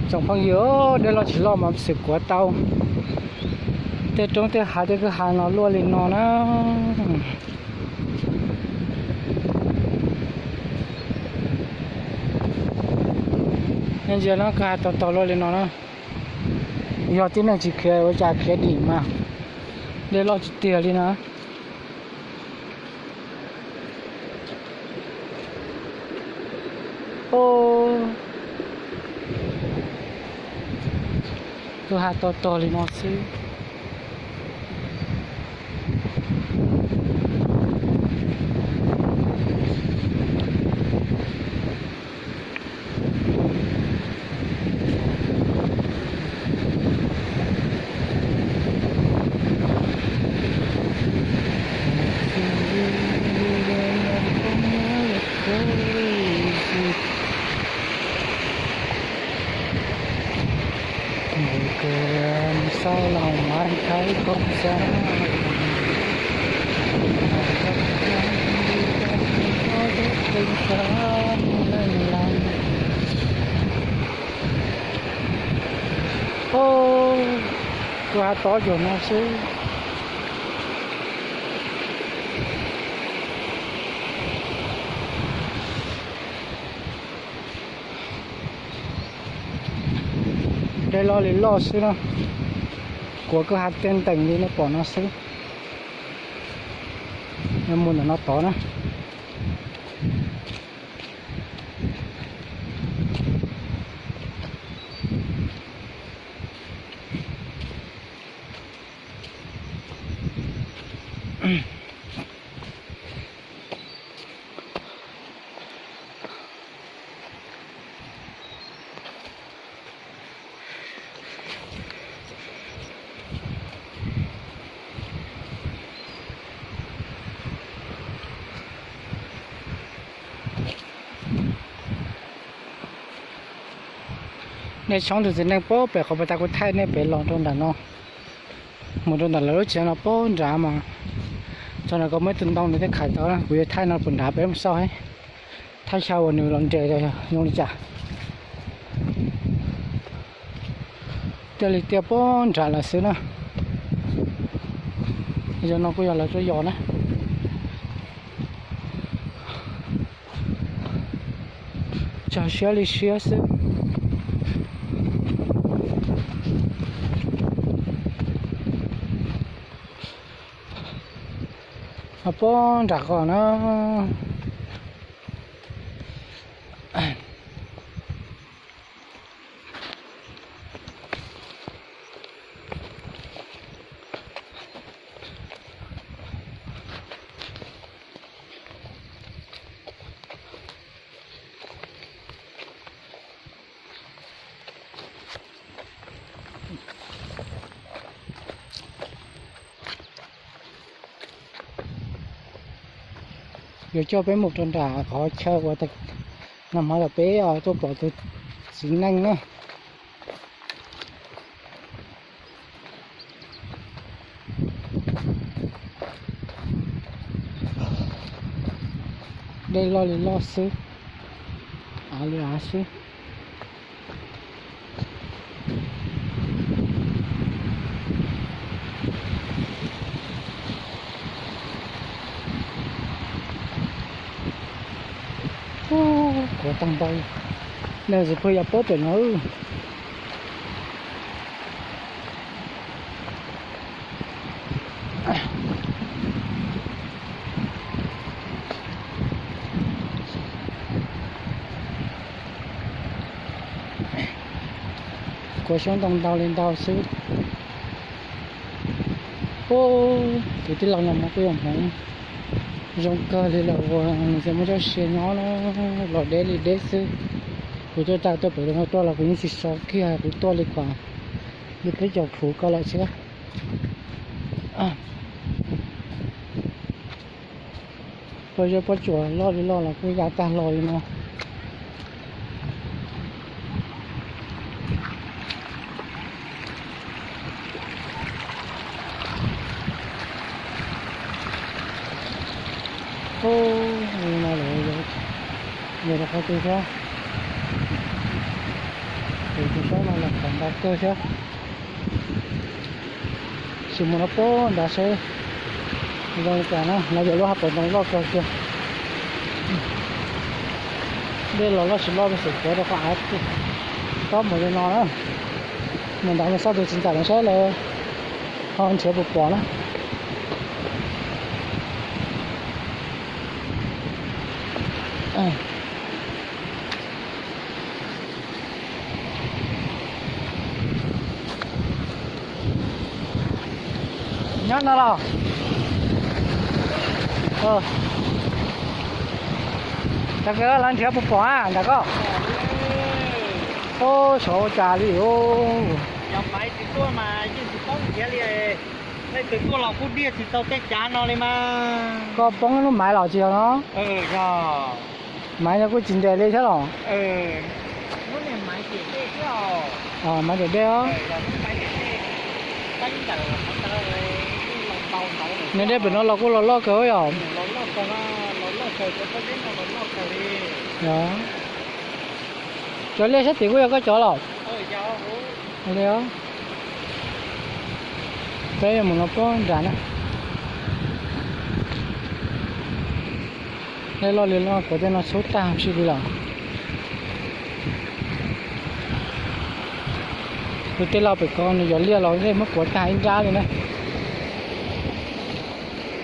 Tsoom phooj ywg, dej loj tsis loj mas xwm kuav tau tej roob tej hav tej kwj ha no luaj li no na. Nej ntsia no, kwj ha tog tog luaj li no na. Yog tib neeg tsis khiav ua cas khiav dim mas dej loj tiag tiag li na. Kwj ha tog tog li no xwb. Kwj ha tob cuag no xwb. Dej loj li loj xwb na. Kuav kwj ha tej ntees li nej pom no xwb. Mus ntawm no tod na. Nej tshoob tus txiv neej pem qhov puag ta kuv thaij nej pem los rau nram no, mus rau ntawm lawv lub tsev no pem nrad mas, txog nram ko muaj ib tug ntoo nws thiaj khais tau. Kuv yuav thaij no puag nrad pem mus xauj, thaij xyov uas nws los nres zoo li cas. Tiaj li tiaj pem nrad lawm xwb na. Yog no kuj yog lawv tuaj yos na. Tsog siab li siab xwb. Pem nram ko na. Yuav coj peb mus rau nram qhov chaw uas nag hmo los peb tuaj pom tus txiv neej na. Dej loj li loj xwb, av li av xwb. Kuav tag ntau, nej tsis pheej yog pem no. Kuav xyoob ntoo ntau li ntau xwb. Ub, tus tij laug no mas kuj yog hmoov zoo kawg li lawm uas nws tseem muaj txoj sia nyob na, los deb li deb xwb. Kuv tuaj tag tuaj pem no tuaj los kuv yeej tsis so kiag, kuv tuaj li kom li peb caug phuv ko lawm thiab. Pob zeb pob tsuas loj li loj los kuj ya tag hlo li no. Ub, no lawm, yog rau qhov twg thiab? Tus sab Nrad kawg thiab. Sim mus no puag nrad seb zoo li cas na, no yog lub hav pos ntoo loj kawg kiag. Dej los loj tsis loj tab sis kuav rau qhov av tob mus li no na. Mus nrad mus xauj tus tsis ncaim no seb lawv ho nrhiav puas pom na. Nyob no los? Tag kawg lawv nrhiav puas pom nram koj? Ub, xyov ua cas li. Yog maiv tsis tuaj mas yeej tsis paub nrhiav li. Leej twg tuaj los kuj diaj tsis tau tej cav no li mas. Koj poob lub maiv los tsis yog no? Yog. Maiv no kuj tsis nres li thiab los? Maiv daim dej os. Nws dej pem no los kuj los loj kawg yom. Cov liaj sab tid kuj yog koj cov los? Li, peb yuav mus no puag nram na. Dej loj li loj kuav tej no xub tag sis li los. Tus tej loj pem ko nws yog liaj los dej muab kuav tag ib nrab li na.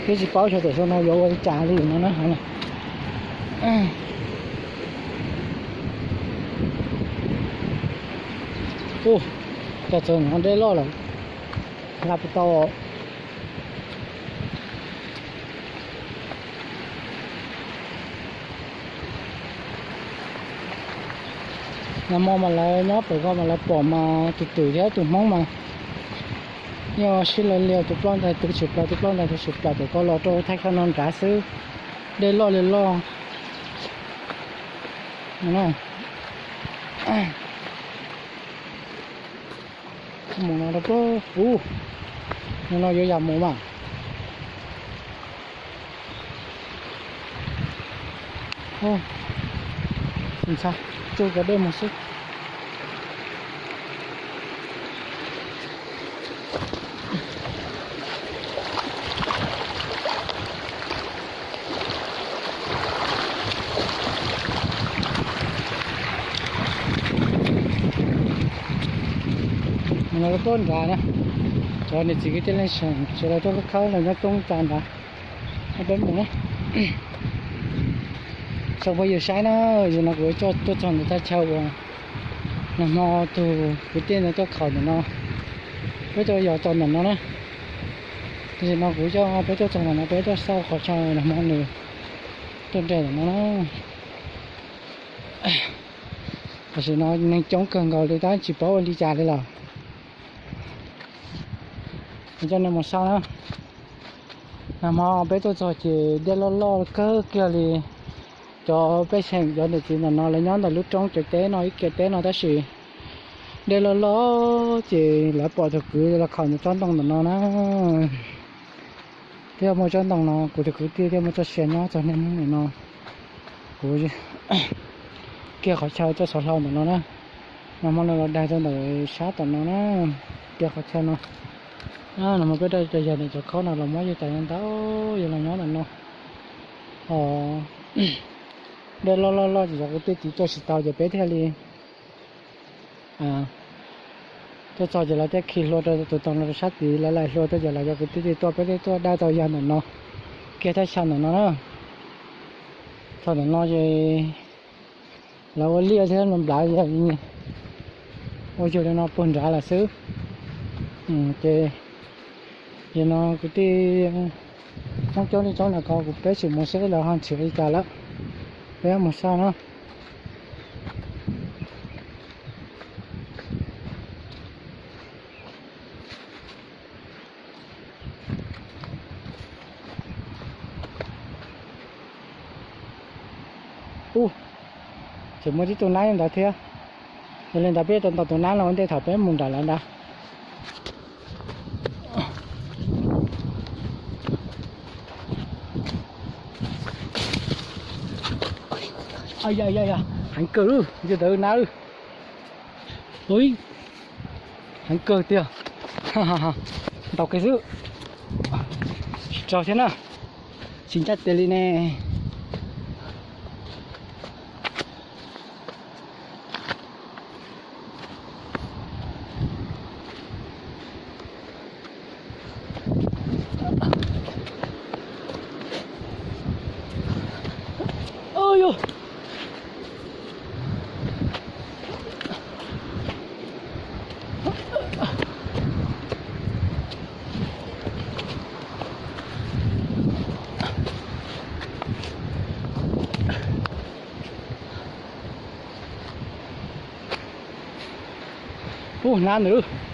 Twb tsis paub xyov tam sim no yuav ua li cas li no na. Ub, cas txog no dej loj lawm, hla puas tau. Nag hmo mas lawv nyob pem ko mas lawv pom mas tus twm thiab tus hmoob mas yeej sib law liag, tus ploj ntais tus tshwm plaws, tus ploj ntais tus tshwm plaws pem ko los rau thaj chaw no nrad xwb. Dej loj li loj. Mus no rau puag ub, no yuav yam mus mas. Tsuj cov dej mus xwb. No lawv tuaj nrad na, cov niam txiv kwv tij neej tsa sawv daws tuaj khawb khawb los nyob coob tas nrad. Peb mus na, tso phooj ywg saib na, zaum no kuv coj tuaj txog ntawm thaj chaw uas nag hmo tus kwv tij ntawd tuaj khaum ntawm no, peb tuaj yos txog ntawm no na. Tam sim no kuv coj peb tuaj txog ntawm no, peb tuaj xauj qhov chaw nag hmo nws tuaj nres ntawm no na. Tam sim no neeg coob kawg nkaus li tab tsis paub ua li cas li lawm. Coj nej mus saib na. Nag hmo peb tuaj txog ces dej loj loj kawg kiag li. Cov pej xeem cov niam txiv ntawm no lawv nyob ntawm lub roob cov teb no ib kiag teb no tab sis dej loj loj ces lawv pom tus kwv los khaum ntawm tsob ntoo ntawm no na. Thiaj muaj tsob ntoo no, kuv tus kwv tij thiaj muaj txoj sia nyob txog niaj hnub nim no. Kuv kiag qhov chaw tuaj xaus hlau ntawm no na. Nag hmo no los daig rau ntawm sab tom no na, kiag qhov chaw no. Nag hmo peb rau cov yawg ntawm cov khaub no los muab yawg tas ntau, yawg los nyob ntawm no. Dej loj loj loj ces cov kwv tij tiv tuaj tsis tau ces peb thiaj li tuaj txog ces lawv thiaj khi hlua rau tus tog no rau sab tid, lawv laim hlua tuaj ces lawv cov kwv tij thiaj tuaj, peb thiaj tuaj daig tau yawg ntawm no, kiag thaj chaw ntawm no na. Txog ntawm no ces lawv ua liaj thiab nplav ua yawg li no puag nrad lawm xwb. Ces yog no kwv tij Hmoob coob li coob nram ko kuv peb tsis mus seb lawv ho nrhiav li cas lawm. Peb mus saib na. Ub, tseem muaj tib tug naib ntawd thiab. Yog li ntawd peb tau ntaus tus naib no ua ntej thaum peb mus nram lawv ntawd. Heev kawg lawm, nce ntawd nab lawm. Ui, Heev kawg tiag. Ntaus kev xwb. Tsis raug thiab na. Tsis ncaj tiag li ne. Ub, hnab ntawd.